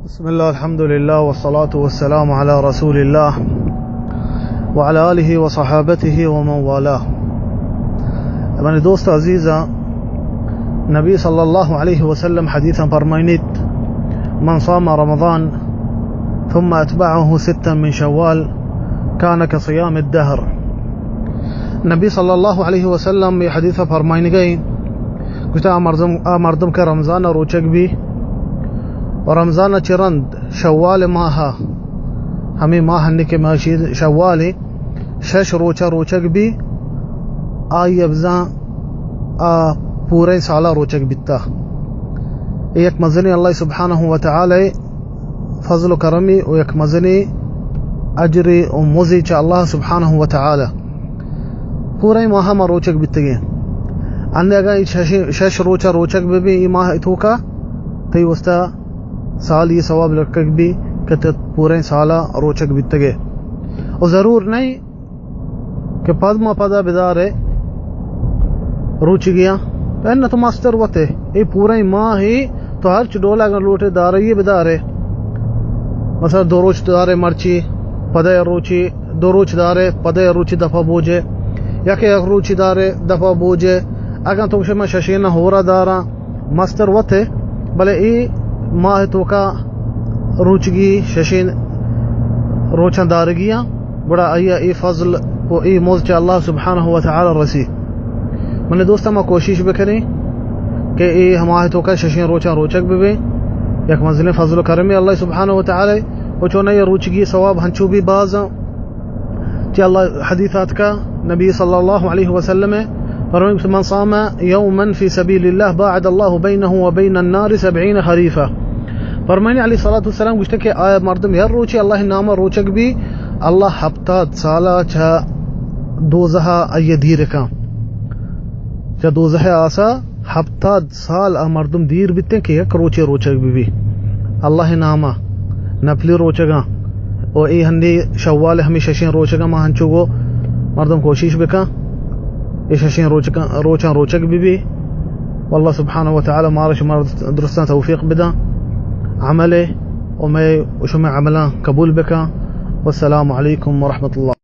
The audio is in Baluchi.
بسم الله، الحمد لله، والصلاة والسلام على رسول الله وعلى آله وصحابته ومن والاه. منی دوست عزیزاں، نبی صلی اللہ علیہ وسلم حدیثاں فرمائنیت: من صام رمضان ثم اتبعه ستا من شوال كان كصيام الدهر. نبی صلی اللہ علیہ وسلم یہ حدیث فرمائنگئی، گوشتا: آ مردم، آ مردم کہ رمضان روچگ بی، و رمضان چہ رند شوال ماہ، ہمیں ماہ ہنی کہ ماشی شوال، شش روچہ روچگ بی، آئی ءَ بزاں آ پوریں سالا روچگ بیتا۔ اے یک مزنیں اللہ سبحانہ و تعالی فضل و کرمی و یک مزنیں اجر و مزے چہ اللہ سبحانہ و تعالی۔ پوریں ماہ ما روچگ بیتگیں۔ اندے اگاں اے شش، شش روچہ روچگ بہ بیں اے ماہ توکا، تئی واسطہ سال یہ ثواب لکگ بی کہ تو پوریں سالا روچگ بیتگے۔ و ضرور نہیں کہ پد ما پدا بدارے روچگیاں۔ تو ان تو مستر وتے، اے پوریں ماہ ہی تو ہرچ ڈولا اگر لوٹے دارے یہ بدارے۔ مثلا دو روچ دارے مرچی، پدا روچی، دو روچ دارے، پدا روچی دفعہ بوجے، یا کہ یک روچی دارے دفعہ بوجے۔ اگاں تو گوشے من ششین ہورا داراں، مستر وتے، بلے اے ماہ توکا روچگی ششین روچاں دارگیاں، گڑا آئی ءَ اے فضل و اے مز چہ اللہ سبحانہ و تعالی رسی۔ منی دوستاں، ما کوشش بکنیں کہ اے ماہ توکا ششین روچاں روچگ ببیں، یک مزنیں فضل و کرمے اللہ سبحانہ و تعالی۔ و چونائی روچگی ثواب ہنچو بی باز کہ اللہ حدیث آتکا، نبی صلی اللہ علیہ وسلم فرمائے: من صام یوما فی سبیل اللہ باعد اللہ بینہ و بین النار سبعین خریفا۔ فرمائنی علیہ الصلوۃ والسلام گوشتے کہ آیا مردم ہر روچے اللہ نام روچگ بی، اللہ ہپتاد سالا چہ دوزہ آئی دیر کن، چہ دوزہ آسا ہپتاد سال آ مردم دیر بیتیں کہ یک روچے روچگ بہ بی۔ اللہ ناما نپلی روچگاں و اے ہندی شوال ہمیں ششیں روچگاں ما ہنچو گو مردم کوشش بکن اے ششیں روچگاں، روچاں روچگ بہ بی۔ واللہ سبحانہ و تعالی مارا شمارا درستاں توفیق بداں عمل و مئے و شمئے عملاں قبول بکن۔ والسلام علیکم ورحمۃ اللہ۔